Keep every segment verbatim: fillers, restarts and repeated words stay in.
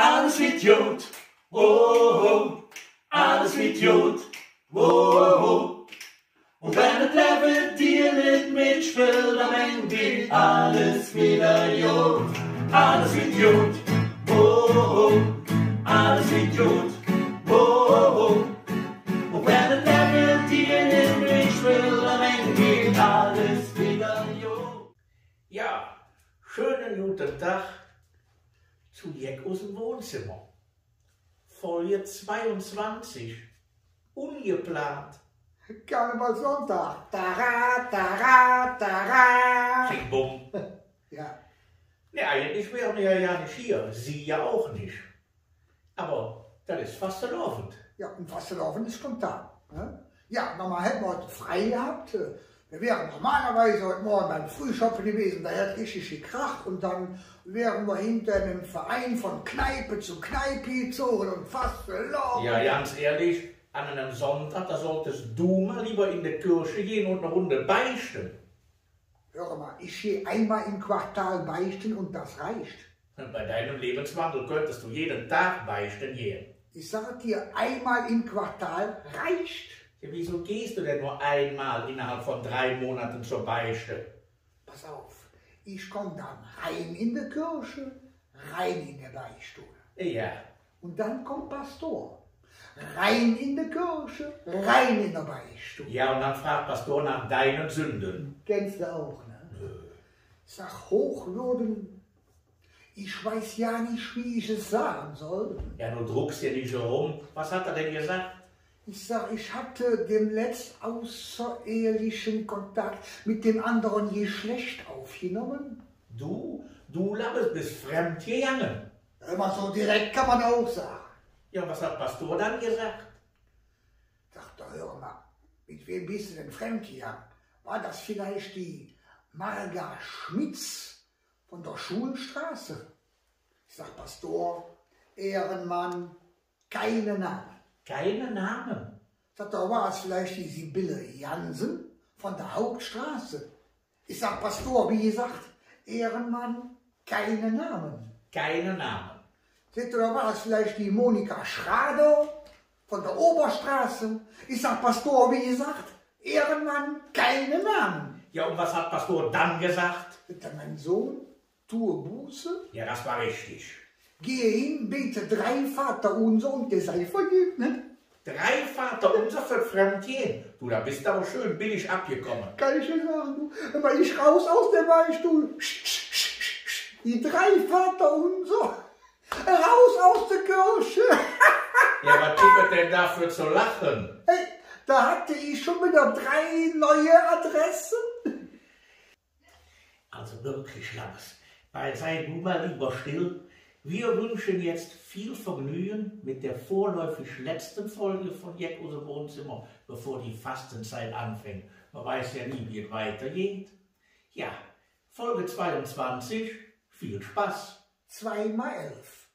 Alles weed god, oh, oh, alles weed god, oh, oh. Un wann et Levve dir nit metspillt, dann weed alles widder god. Alles weed god, oh, oh, alles weed god, oh, oh. Un wann et Levve dir nit metspillt, dann weed alles widder god. Ja, schönen guten Tag zu Jeck us dem Wohnzimmer. Folge zweiunzwanzig. Ungeplant. Karnevalssonntag. Tara, tara, tara. Sching, bumm. Ja. Nee, eigentlich wären wir ja nicht hier. Sie ja auch nicht. Aber das ist Fastelovend. Ja, und Fastelovend ist schon da, ne? Ja, normal hätten wir heute frei gehabt. Wir wären normalerweise heute Morgen beim Frühschoppen gewesen, da hätte richtig gekracht und dann wären wir hinter einem Verein von Kneipe zu Kneipe gezogen und Fastelovend. Ja, ganz ehrlich, an einem Sonntag, da solltest du mal lieber in die Kirche gehen und eine Runde beichten. Hör mal, ich gehe einmal im Quartal beichten und das reicht. Bei deinem Lebenswandel könntest du jeden Tag beichten gehen. Ich sag dir, einmal im Quartal reicht. Ja, wieso gehst du denn nur einmal innerhalb von drei Monaten zur Beichte? Pass auf, ich komm dann rein in die Kirche, rein in die Beichtstube. Ja. Und dann kommt Pastor. Rein in die Kirche, rein in die Beichtstube. Ja, und dann fragt Pastor nach deinen Sünden. Kennst du auch, ne? Nö. Sag, Hochwürden, ich weiß ja nicht, wie ich es sagen soll. Ja, du druckst hier nicht so rum. Was hat er denn gesagt? Ich sag, ich hatte demnächst außerehelichen Kontakt mit dem anderen Geschlecht aufgenommen. Du, du Labbes, bist fremdgegangen. Hör mal, so direkt kann man auch sagen. Ja, was hat Pastor dann gesagt? Sagt er, hör mal, mit wem bist du denn fremdgegangen? War das vielleicht die Marga Schmitz von der Schulenstraße? Ich sag, Pastor, Ehrenmann, keine Namen. Keine Namen? Sagt er, war es vielleicht die Sibylle Jansen von der Hauptstraße? Ich sag, Pastor, wie gesagt, Ehrenmann, keine Namen. Keine Namen. Sagt er, oder war es vielleicht die Monika Schrader von der Oberstraße? Ich sag, Pastor, wie gesagt, Ehrenmann, keine Namen. Ja, und was hat Pastor dann gesagt? Sagt er, mein Sohn, tue Buße. Ja, das war richtig. Gehe hin, bete drei Vaterunser und dir sei vergeben, ne? Drei Vaterunser für Fremdgehen? Du, da bist du aber schön billig abgekommen. Kann ich dir sagen, du. Immer ich raus aus der Beichtstube. Die drei Vaterunser. Raus aus der Kirche. Ja, was gibt es denn da für zu lachen? Hey, da hatte ich schon wieder drei neue Adressen. Also wirklich, Labbes, sei du mal lieber still. Wir wünschen jetzt viel Vergnügen mit der vorläufig letzten Folge von Jeck us dem Wohnzimmer, bevor die Fastenzeit anfängt. Man weiß ja nie, wie es weitergeht. Ja, Folge zweiundzwanzig, viel Spaß. Zwei mal elf.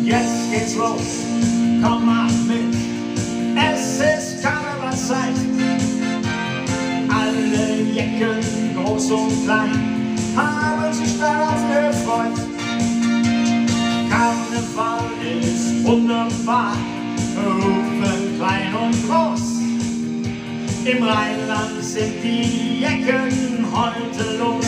Jetzt geht's los, komm, mach mit, es ist Karnevalszeit. Alle Jecken, groß und klein, haben sich darauf gefreut. Karneval ist wunderbar, rufen klein und groß. Im Rheinland sind die Jecken heute los.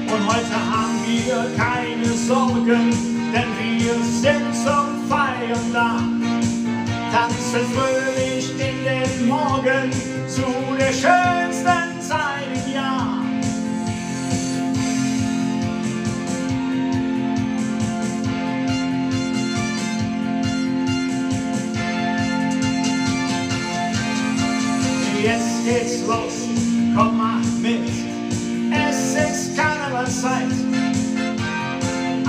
Und heute haben wir keine Sorgen, denn wir sind zum Feiern da. Tanzen fröhlich in den Morgen zu der schönsten Zeit im Jahr. Jetzt geht's los, komm, mach mit, es ist Karnevalszeit.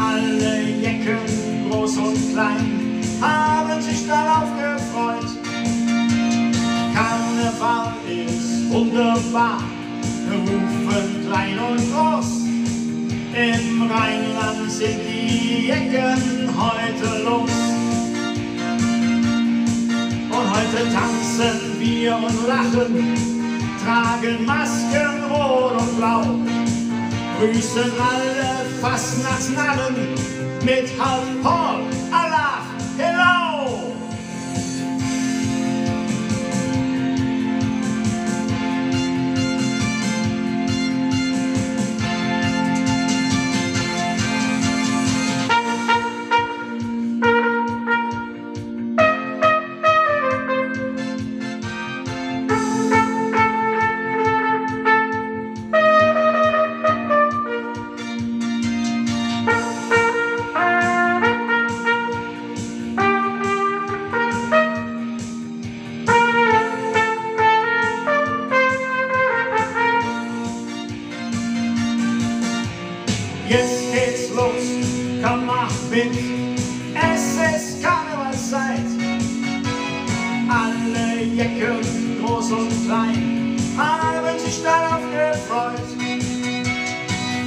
Alle Jecken, groß und klein, haben sich darauf gefreut. Karneval ist wunderbar, rufen klein und groß. Im Rheinland sind die Jecken heute los. Und heute tanzen wir und lachen, tragen Masken rot und blau, grüßen alle Fastnachtsnarren mit Hallo, Alaaf, Hello! Jetzt geht's los, komm, mach mit, es ist Karnevalszeit. Alle Jecken, groß und klein, haben sich darauf gefreut.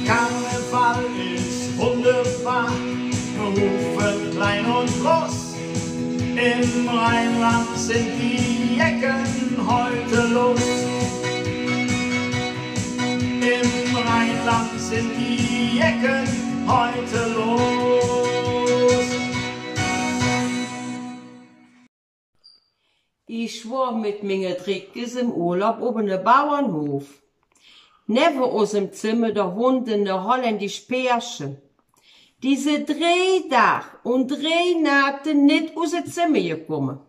Karneval ist wunderbar, rufen klein und groß. Im Rheinland sind die Jecken heute los. Im Rheinland sind die Jecken heute los. Ich wor met minge Drickkes em Urlaub op ene Bauernhof. Nevven us em Zemmer, do wonnte e holländisch Pärche, die sin drei Dag un drei Näächte nit us et Zemmer gekumme.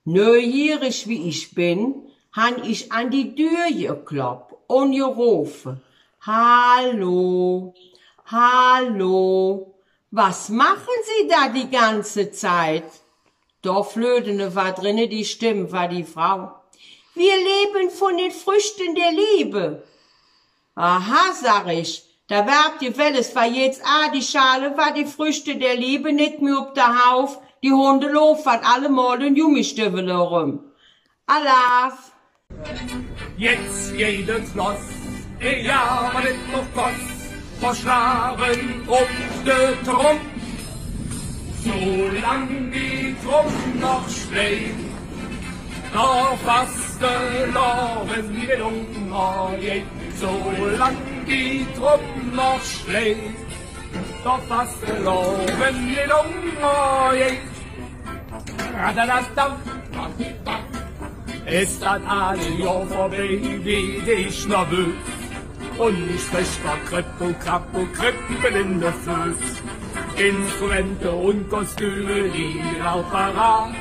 Neugierig wie ich ben, han ich an die Dür geklopp un gerofe: „Hallo, hallo, was machen Sie da die ganze Zeit?“ Do flöt en wor eren, die Stemm vun der Frau: „Wir leben von den Früchten der Liebe.“ „Aha“, sag ich, „do weed jo welles vun jetz ald die Schale, vun de Früchte der Liebe, nit mih op der Hauv, die Hungk lofe allemol en Gummistövel eröm.“ Alaaf. Jetz geiht et loss, egal wat et noch koss, mer schloge op de Trumm. Solang die Trumm noch schlög, der Fastelovend nit ungergeiht. Solang die Trumm noch schlög, der Fastelovend nit ungergeiht. Radadadam. Es dat aale Johr vörbei, weed ich nervös. Un ich sprich vun Kripp un Krapp un Kribbele en de Föß. Instrumente un Kostüme, die sin all parat.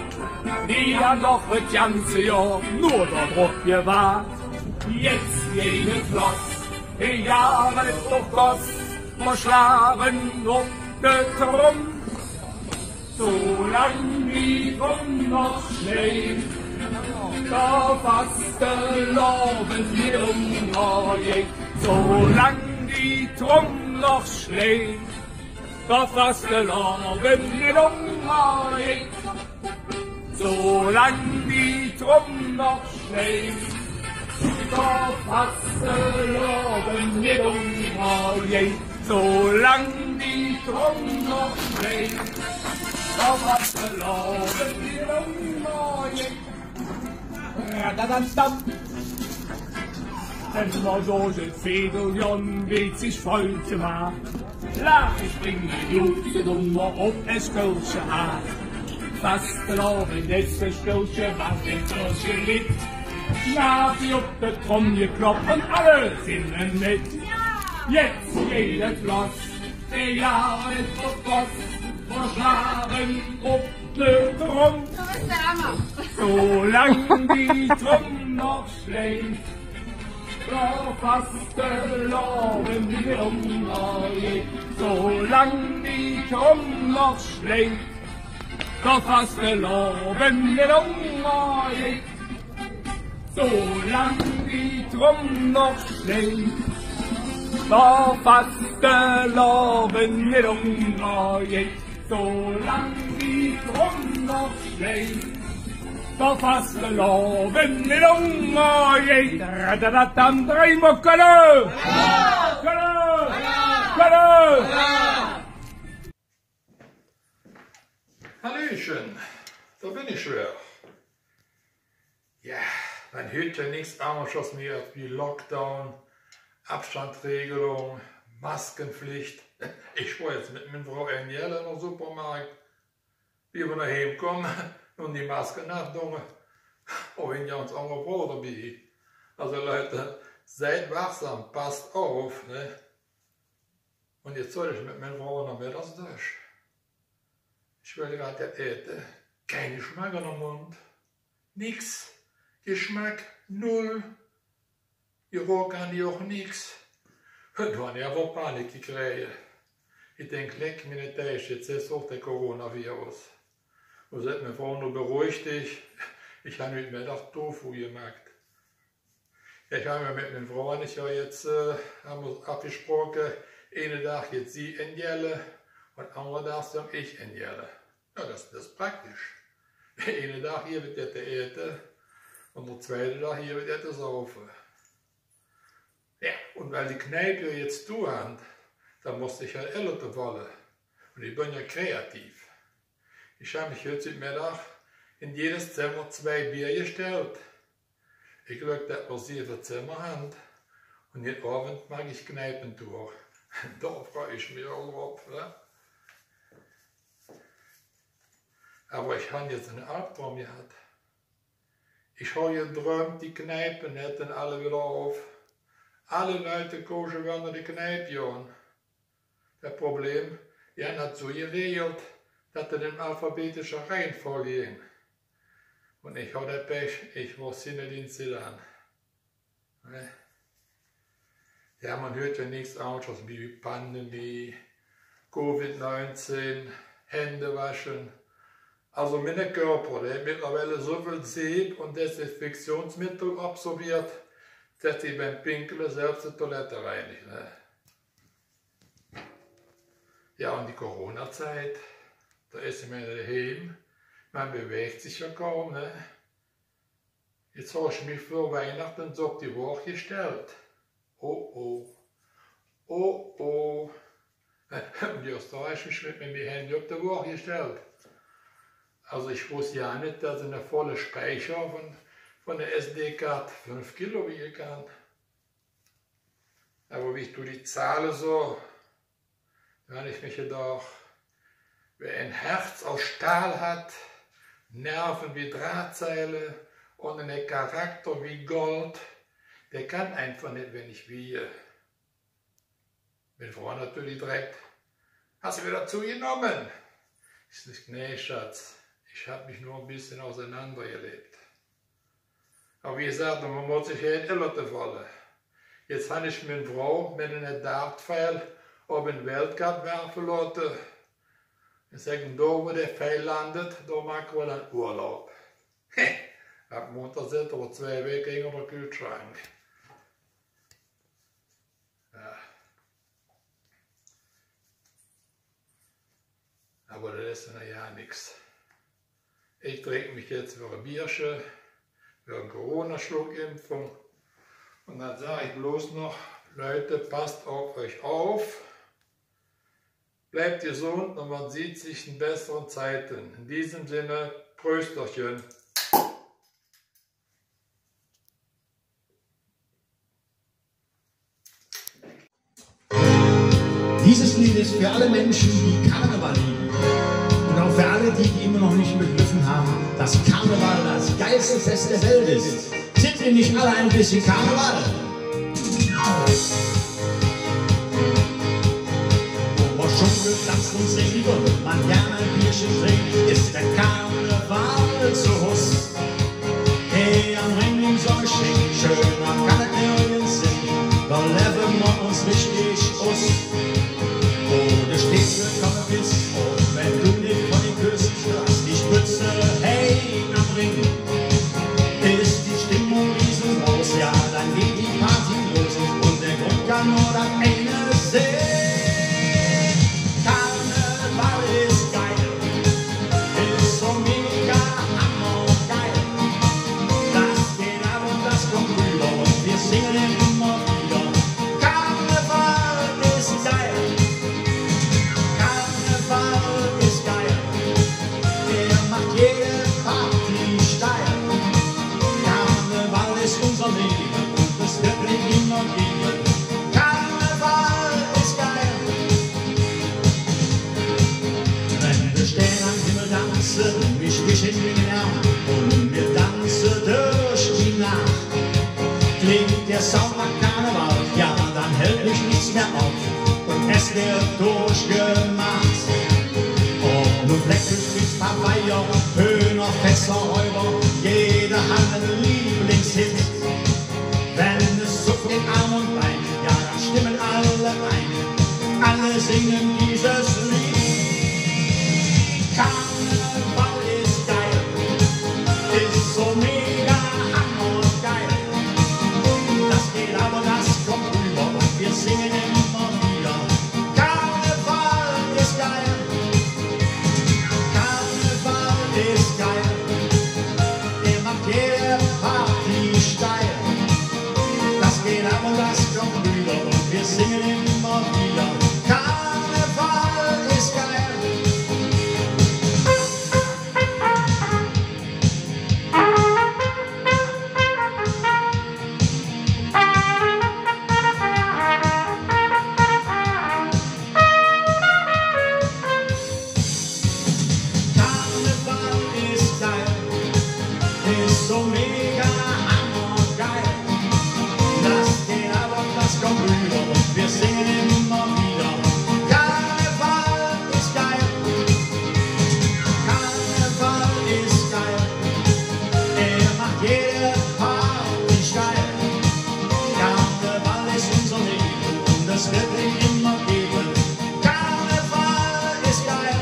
Die han doch et ganze Johr nor dor drop gewaadt. Jetz geiht et loss, egal wat et noch koss, mer schloge op de Trumm. Solang die Trumm noch schlög, der Fastelovend nit ungergeiht. Solang die Trumm noch schlög, der Fastelovend nit ungergeiht. Solang die Trumm noch schlög, der Fastelovend nit ungergeiht. Solang die Trumm noch schlög, der Fastelovend nit ungergeiht. Radadadam. Immer su sing Veedeljonn, wie et sich freut, wa? Laache, springe, juchze, dun mer op et Stöllche han. Fastelovend, jetz et Stöllche, wat et Stöllche litt. Nor weed op de Trumm geklopp un alle singe met. Jetz geiht et loss, egal wat et noch koss, mer schloge op de Trumm. Solang die Trumm noch schlög, der Fastelovend nit ungergeiht. Solang die Trumm noch schlög, der Fastelovend nit ungergeiht. Solang die Trumm noch schlög, der Fastelovend nit ungergeiht. Solang die Trumm noch schlög, der Fastelovend nit ungergeiht. Radadadam, dreimol Kölle! Kölle! Hallo! Hallöchen, do ben ich widder. Jo, mer hürt jo nix anderes mih als wie Lockdown, Avstandsregelung, Maskepflich. Ich wor jetz met ming Frau enjelle em Supermark. Wie mer noh Heim kumme un de Maske nodunge, wor en ganz andere Frau dobei. Alsu Lück, sid wachsam, pass op, ne? Un jetz sitz ich met ming Frau nohmeddags do. Ich well grad jet äte. Kein Geschmack em Mund. Nix. Geschmack null. Geroch han die och nix. Do han ich ävver Panik gekräge. Ich denk, leck mich am Desch, jetz es och der Coronavirus. Un säht ming Frau: Nu beruhig dich. Ich han hügg Meddag Tofu gemaht. Jo, ich han jo met minger Frau, han ich jo jetz, äh, han mer us avgesprocke, eine Dag geiht sie enjelle un andere Dag dun ich enjelle. Jo, dat, dat es praktisch. Der eine Dag gevv et jet to äte un der zweite Dag gevv et jet to saufe. Jo, un weil de Kneip jo jetz to han, dann muss ich jo Ellerte falle. Un ich ben jo kreativ. Ich han mich hügg Meddag en jedes Zemmer zwei Bier gestallt. Ich gläuv, dat mer sieve Zemmer han. Un jet Ovend maach ich Kneipentour. Do frei ich mich ald drop, ne? Ävver ich han jetz ene Albdraum gehatt. Ich han gedräump, de Kneipe hätte all widder op. All Lück kosche widder en de Kneip gonn. Dat Problem, die han dat esu geregelt, dat dat en alphabetischer Reihenfolg ging. Un ich hatt dat Pech, ich wor sinnedings dran. Ne? Jo, mer hürt jo nix anderes wie Pandemie, Covid neunzehn, Händewasche. Alsu, minge Körper, dä hät meddlerwiel esu vill Seep un Desinfektionsmeddel absorbiert, dat ich beim Pinkele selvs de Toilette reinig, ne? Jo, un de Corona-Zigg, do es mer doheim, mer bewäg sich jo kaum, ne? Jetz han ich mich för Weihnachte su op de Waag gestallt. Oh, oh. Oh, oh. Un die Österreicher han mich met mingem Handy op de Waag gestallt. Alsu, ich woss jo nit, dat ene volle Speicher vun, vun der S D-Kaat fünf Kilo wege kann. Ävver wie ich do die Zahle soh, do han ich mich gedaach, wer e Herz us Stahl hät, Nerve wie Drahtseile un ene Charakter wie Gold, dä kann einfach nit wennig wege. Ming Frau natörlich direk: „Häs de widder zogenomme?“ Ich sag: „Nä, Schatz, ich han mich nor e bessche usenandergelev.“ Ävver wie gesaht, mer muss sich jo en Ellerte falle. Jetz han ich ming Frau met ene Dartpeel op en Weltcup werfe lote. Ich sag: „Do, wo der Peel landt, do maht mer dann Urlaub.“ He, dat Monter sitt ävver zwei Wäck en der Köhlschrank. Jo. Ävver dat es jo nix. Ich drink mich jetz widder e Bierche, widder en Corona-Schluckimpfung. Un dann sag ich bloß noch, Lück, passt op üch op. Bliev gesund un mer süht sich en bessere Zeide. En däm Senn, Prösterche. Dieses Lied ist für alle Menschen, die Karneval lieben. Und auch für alle die, die immer noch nicht begriffen haben, dass Karneval das geilste Fest der Welt ist. Sind wir nicht alle ein bisschen Karneval? Wo man schon getanzt und singt und man gern ein Bierchen trinkt, ist der Karneval zu Huss. He, am Ring vum Sonnsching, schön, mer kann et nirgends sinn, do levve mer uns richtig us. Wo de stets willkomme bes, och wenn do nit vun de Küss, do häs dich Bütze, he, am Ring es die Stimmung riesengroß, jo, dann geiht die Party los un der Grund kann nor dat eine sin: Karneval es geil. Mehr op un es weed durchgemaht. Un nu Flecke, Spießpabeier, Höhner, Fetzer, Räuber, jeder hatt ene Lieblingshit. Wenn es zuckt in Arm un Bein, ja, dann stimmen alle ein. Alle singen dieses Lied. Karneval ist geil, ist so mega hammergeil. Das geht ab und das kommt rüber und wir singen immer wieder. Karneval ist geil, Karneval ist geil. Der macht jede Party steil. Das geht ab und das kommt rüber und wir singen immer wieder. Karneval ist geil. Karneval ist geil, ist so mega hammergeil. Das geht ab und das kommt rüber und wir singen immer wieder. Karneval ist geil, Karneval ist geil. Er macht jede Party steil. Karneval ist unser Leben und es wird ihn immer geben. Karneval ist geil.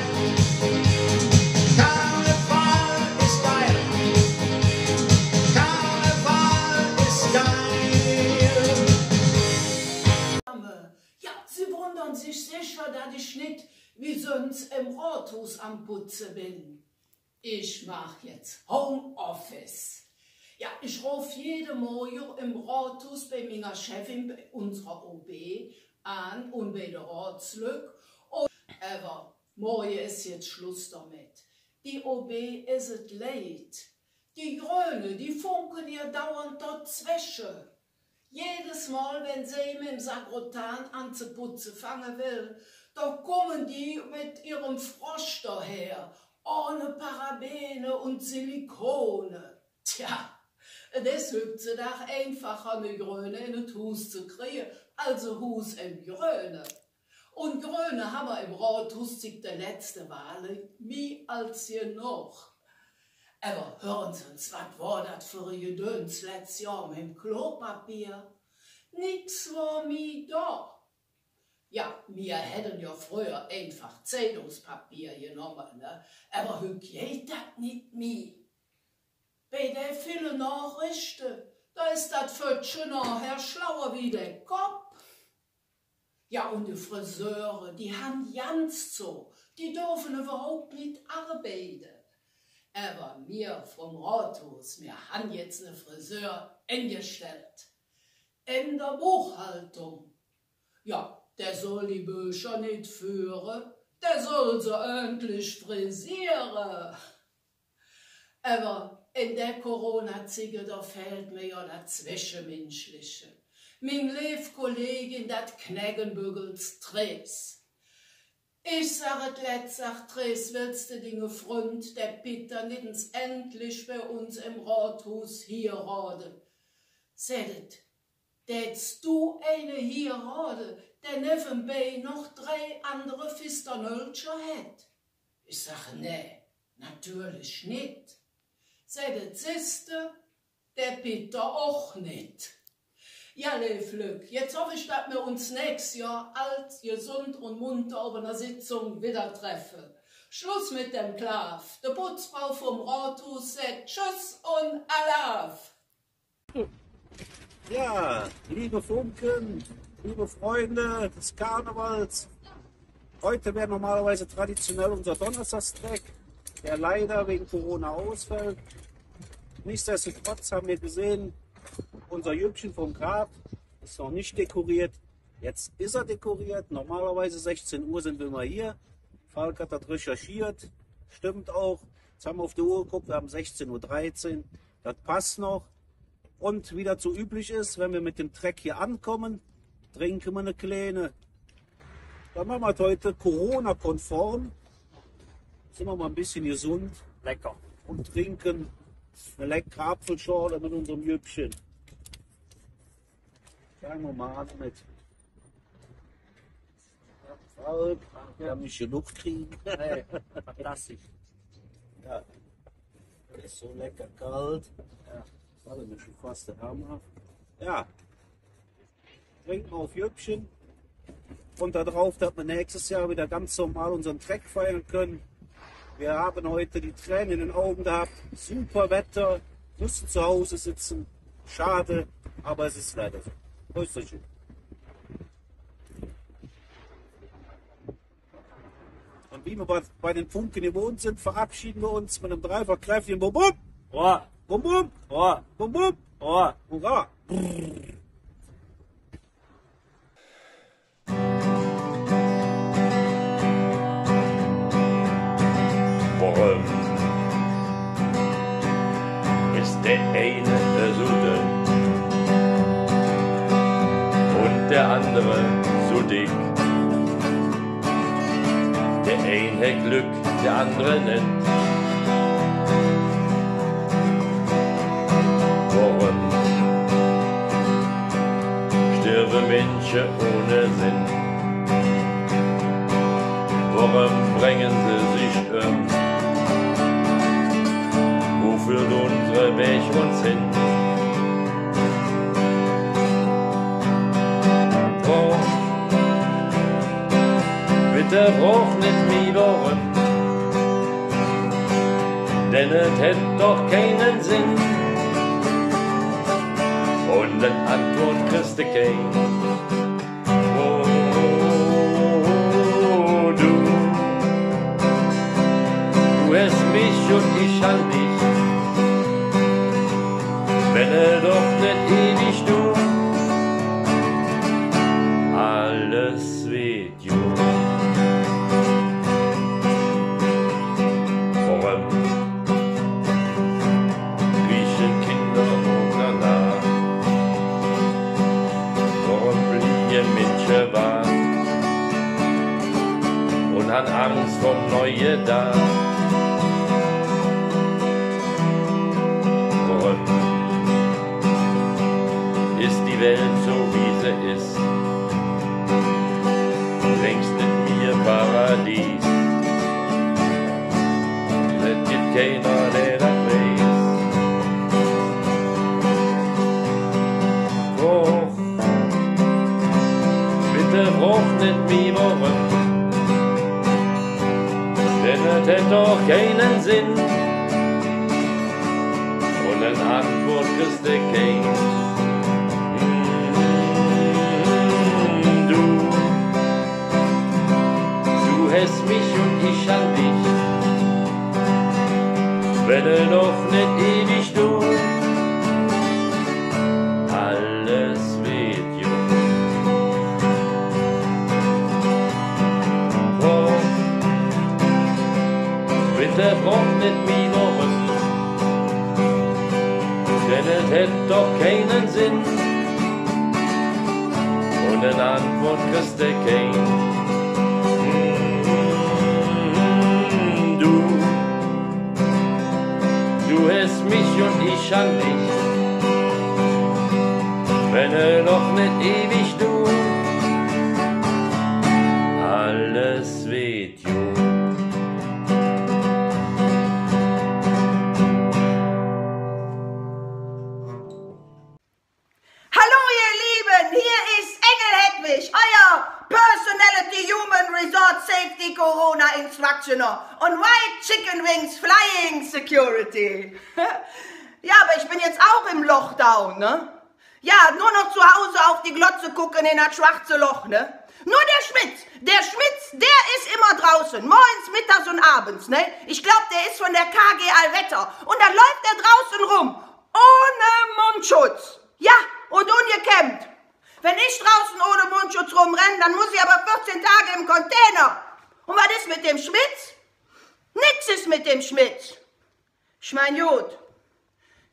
Karneval ist geil. Karneval ist geil. Ja, Sie wundern sich sicher, dat ich nit wie söns em Rodhuus am Putze ben. Ich maach jetz Homeoffice. Ja, ich rof jede Morge em Rodhuus bei minger Chefin, bei unserer O B aan un bei de Rodslück. Un, ävver morge es jetz Schluss domet. Die O B es et leid. Die Gröne, die funke ehr dauernd dozwesche. Jedes Mol, wenn se met dem Sagrotan aan ze putze fange well, do kumme die met ehrem Frosch doher, ohne Parabene un Silikone. Tja, et es hüggzedag einfacher, en Gröne en et Huus ze krige, als e Huus em Gröne. Un Gröne han mer em Rodhuus zick de letzte Wahle mih als genog. Ävver hüren Se ens, wat wor dat för e Gedöns letz Johr met dem Klopapier? Nix wor mih do. Ja, mir hätte jo fröher einfach Zeitungspapier genomme, ne? Ävver hügg geiht dat nit mih. Bei de ville Nachrichte, do es dat Föttche nohher schlauer wie der Kopp. Ja, un de Friseure, die han ganz zo, die dörfe üvverhaup nit arbeide. Ävver mir vum Rodhuus, mir han jetz ne Friseur engestellt. En der Buchhaltung. Ja, dä soll die Böcher nit föhre, dä soll se ööntlich frisiere. Ävver en dä Corona-Zigge, do fählt mer jo dat Zwescheminschliche. Ming leev Kollegin, dat Knäggenbüggels Trees. Ich sag et letz, sag Trees, wells de dinge Fründ, der Pitter, nit ens endlich bei uns em Rodhuus hierode? Säht et, däts do eine hierode, dä nevvenbei noch drei andere Fisternöllcher hät? Ich sag, nä, natörlich nit. Säht et, sitz de, der Pitter och nit. Ja, leev Lück, jetz hoff ich, dat mer uns nächs Johr all gesund un munter op ener Sitzung widder treffe. Schluss met dem Klaaf. De Putzfrau vum Rodhuus säht Tschüss un Alaaf. Ja, liebe Funken, liebe Freunde des Karnevals, heute wäre normalerweise traditionell unser Donnerstagstrack, der leider wegen Corona ausfällt. Nichtsdestotrotz haben wir gesehen, unser Jüppchen vom Grab ist noch nicht dekoriert. Jetzt ist er dekoriert. Normalerweise sechzehn Uhr sind wir immer hier. Falk hat das recherchiert. Stimmt auch. Jetzt haben wir auf die Uhr geguckt, wir haben sechzehn Uhr dreizehn. Das passt noch. Und wie das so üblich ist, wenn wir mit dem Treck hier ankommen, trinken wir eine kleine. Dann machen wir es heute Corona-konform. Sind wir mal ein bisschen gesund. Lecker. Und trinken eine leckere Apfelschorle mit unserem Jüppchen. Sagen wir mal mit. Kald, kann ich genug kriegen. Nee, fantastisch. Ja. Das ist so lecker kalt. Ja. Warte, mir schon fast der Arm ab. Ja. Trinken auf Jüppchen. Und da drauf, dass wir nächstes Jahr wieder ganz normal unseren Trek feiern können. Wir haben heute die Tränen in den Augen gehabt. Super Wetter, müssen zu Hause sitzen. Schade, aber es ist leider so. Grüß euch. Und wie wir bei, bei den Funken gewohnt sind, verabschieden wir uns mit einem dreifach kräftigen Bum Bum. Hurra. Bum Bum. Hurra. Bum Bum. Hurra. Hurra. Woröm es der eine su dönn un der andere su dick? Der ein hät Glöck, der andere nit. Woröm sterve Minsche ohne Senn? Woröm bringe se sich öm? Wo föhrt unse Wäg uns hin? Froch, bitte froch nit mih woröm, denn et hät doch keine Senn. Un en Antwood kriss de kein. Oh, du, du häs mich un ich han dich, wenn et doch nit ewig dür. Alles weed Woröm krieche Kinder ohne Naak? Woröm blieve Minsche waak un han Angs vum neue Dag? Woröm es die Welt su, wie se es? Längst nit mih Paradies. Et gitt keiner, dä dat weiß. Froch, bitte froch nit mih woröm, denn et hät doch keine Senn. Un en Antwood kriss de kein. Mm, du, du häs mich un ich han dich, wenn et doch nit ewig dür. Alles weed Froch, bitte froch nit mih woröm, denn et hät doch keine Senn. Un en Antwood kriss de kein. Mm, du, du häs mich un ich han dich, wenn et doch nit ewig dür. Alles weed Hallo ihr Lieben, hier ist Engel Hedwig, euer Personality Human Resource Safety Corona Instructioner und White Chicken Wings Flying Security. Ja, aber ich bin jetzt auch im Lockdown, ne? Ja, nur noch zu Hause auf die Glotze gucken in das schwarze Loch, ne? Nur der Schmitz, der Schmitz, der ist immer draußen, morgens, mittags und abends, ne? Ich glaub, der ist von der K G Allwetter. Und dann läuft er draußen rum, ohne Mundschutz. Ja, und ungekämmt. Wenn ich draußen ohne Mundschutz rumrenne, dann muss ich aber vierzehn Tage im Container. Und was ist mit dem Schmitz? Nix ist mit dem Schmitz. Ich mein, gut,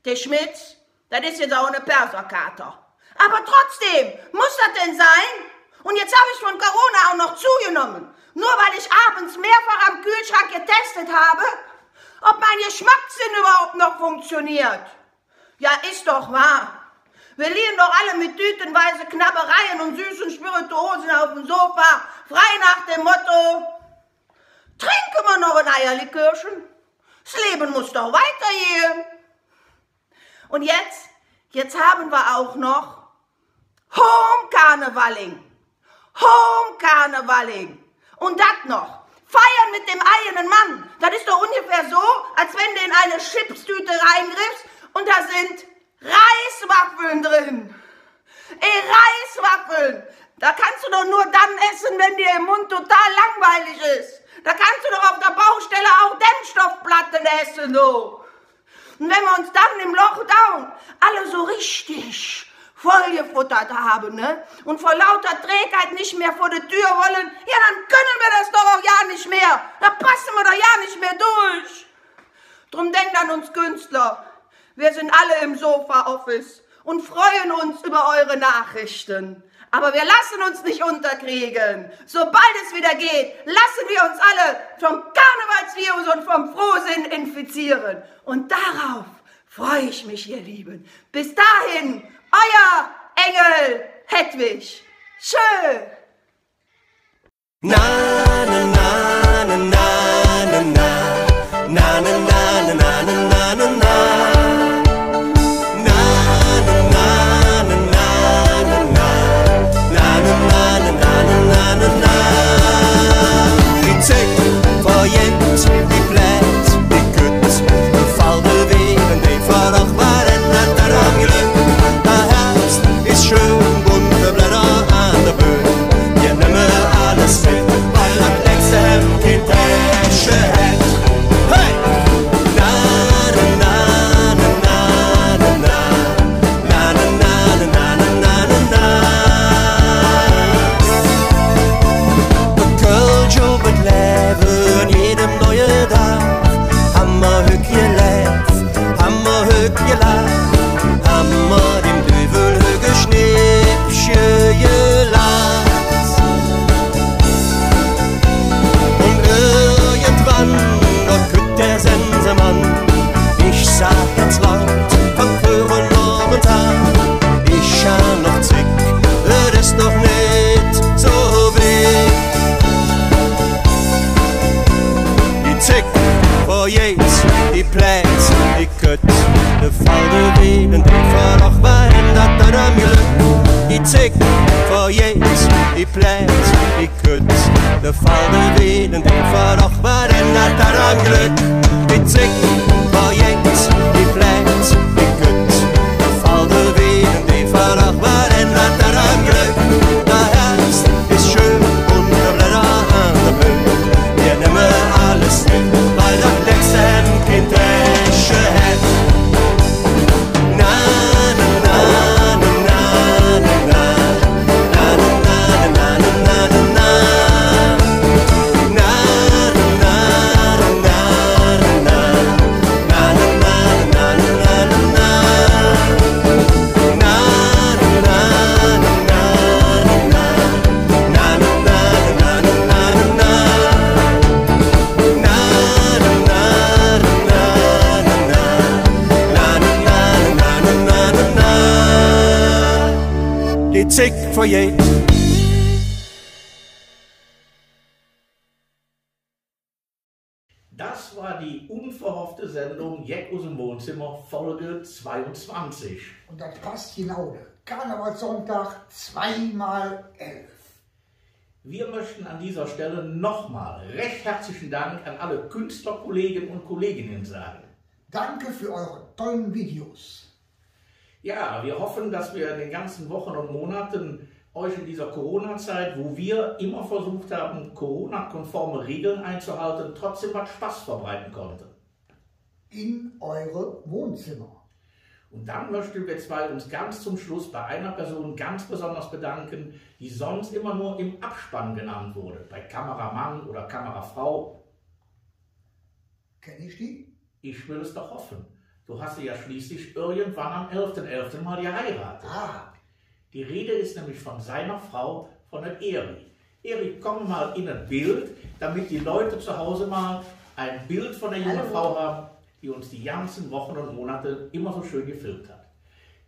der Schmitz, das ist jetzt auch eine Perserkater. Aber trotzdem, muss das denn sein? Und jetzt habe ich von Corona auch noch zugenommen. Nur weil ich abends mehrfach am Kühlschrank getestet habe, ob mein Geschmackssinn überhaupt noch funktioniert. Ja, ist doch wahr. Wir liegen doch alle mit tütenweise Knabbereien und süßen Spirituosen auf dem Sofa, frei nach dem Motto: Trinke mer noch en Eierlikörchen. 'S Levve muss doch weitergehe. Und jetzt, jetzt haben wir auch noch Home Karnevaling. Home Karnevaling. Und dat noch. Feiern mit dem eigenen Mann. Dat is doch ungefähr so, als wenn du in eine Chipstüte reingriffst und da sind Reiswaffeln drin. Ey, Reiswaffeln. Da kannst du doch nur dann essen, wenn dir im Mund total langweilig ist. Da kannst du doch auf der Baustelle auch Dämmstoffplatten essen, du. Und wenn wir uns dann im Lockdown alle so richtig vollgefuttert haben, ne? Und vor lauter Trägheit nicht mehr vor die Tür wollen, ja, dann können wir das doch auch ja nicht mehr. Da passen wir doch ja nicht mehr durch. Drum denkt an uns Künstler. Wir sind alle im Sofa-Office und freuen uns über eure Nachrichten. Aber wir lassen uns nicht unterkriegen. Sobald es wieder geht, lassen wir uns alle vom Karnevalsvirus und vom Frohsinn infizieren. Und darauf freue ich mich, ihr Lieben. Bis dahin, euer Engel Hedwig. Tschö. Die Zigg verjäht, die Plätz, die Kütt, de Fall, de Weel, de Verloch, wat ännert dat am Glöck? Der Hervs es schön, bunte Blädder an de Bööm. Mir nemme alles met, weil dat letzte Hemd kein Täsche hät. Hey! Na, na, na. E Kölsch op et Levve en jedem neue Dag. Han mer hügg geläv, han mer hügg gelaach, han mer dem Düüvel hügg e Schnippche gelaht. Un irgendwann, do kütt der Sensemann, ich sag ganz laut, von vören Abend an, ich han noch Zigg, et es noch nit su wied. Die Zigg verjäht, die Plätz, die Kütt, de Fall, de Weel, de Verloch, wat ännert dat am Glöck? Die Zigg verjäht, die Plätz, die Kütt, de Fall, de Weel, de Verloch, wat ännert dat am Glöck? Die Zigg verjäht, die Plätz, die Kütt, de Fall, de Weel, de Verloch, wat ännert dat am Glöck? Der Hervs es schön, bunte Blädder an de Bööm. Mir nemme alles met, weil dat letzte Hemd kein Täsche hät. Na, na, na. Die Zigg verjäht. Das war die unverhoffte Sendung Jeck us dem Wohnzimmer, Folge zweiundzwanzig. Und das passt genau, der Karnevalssonntag, zwei mal elf. Wir möchten an dieser Stelle nochmal recht herzlichen Dank an alle Künstlerkollegen und Kolleginnen sagen. Danke für eure tollen Videos. Ja, wir hoffen, dass wir in den ganzen Wochen und Monaten euch in dieser Corona-Zeit, wo wir immer versucht haben, Corona-konforme Regeln einzuhalten, trotzdem was Spaß verbreiten konnten. In eure Wohnzimmer. Und dann möchten wir zwei uns ganz zum Schluss bei einer Person ganz besonders bedanken, die sonst immer nur im Abspann genannt wurde. Bei Kameramann oder Kamerafrau. Kenn ich die? Ich will es doch hoffen. Du hast sie ja schließlich irgendwann am elften elften mal geheiratet. Ah. Die Rede ist nämlich von seiner Frau, von der Eri. Eri, komm mal in das Bild, damit die Leute zu Hause mal ein Bild von der jungen Frau haben, die uns die ganzen Wochen und Monate immer so schön gefilmt hat.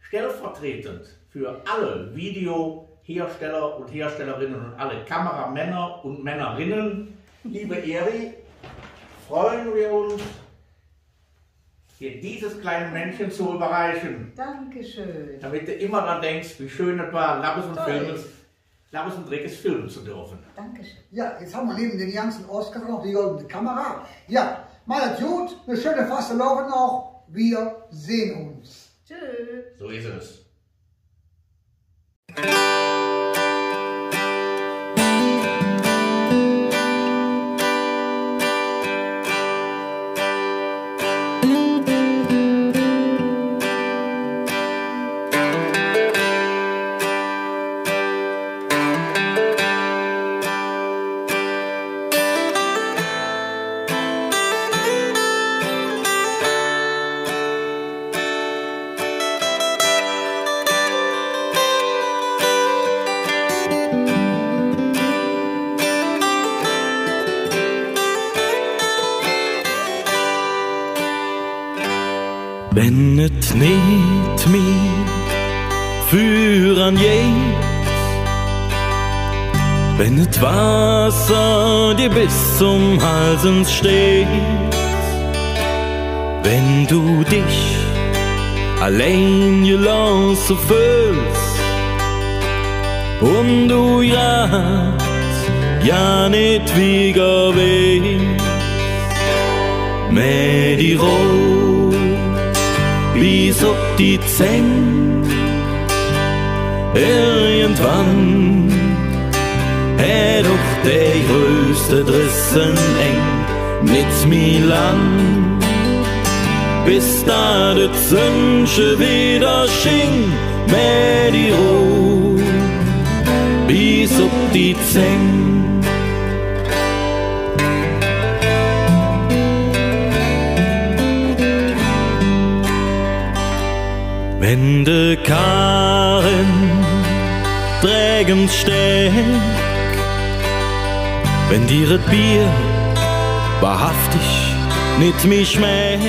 Stellvertretend für alle Video- Hersteller und Herstellerinnen und alle Kameramänner und Männerinnen. Liebe Eri, freuen wir uns, dir dieses kleine Männchen zu überreichen. Dankeschön. Damit du immer dran denkst, wie schön es war, Labbes und Filmes, Labbes und Dreckes filmen zu dürfen. Dankeschön. Jo, jetz han mer nevven dä ganze Oscar noch de goldene Kamera. Jo, maht et god, en schöne Fastelovend noch. Wir sehen uns. Tschüss. So ist es. Wenn et nit mih vüran geiht, wenn et Wasser dir bes zom Hals ens steiht, wenn do dich allein gelooße föhls un do grad jo nit wigger weiß, mäh die Roh bes op die Zäng. Irgendwann hät och der größte Dress en Eng. Nit mih lang, bes dat et Sönnche widder sching, mäh die Roh bes op die Zäng. Wenn de Karre en Dräg ens steck, wenn dir et Bier wahrhaftig nit mih schmeck,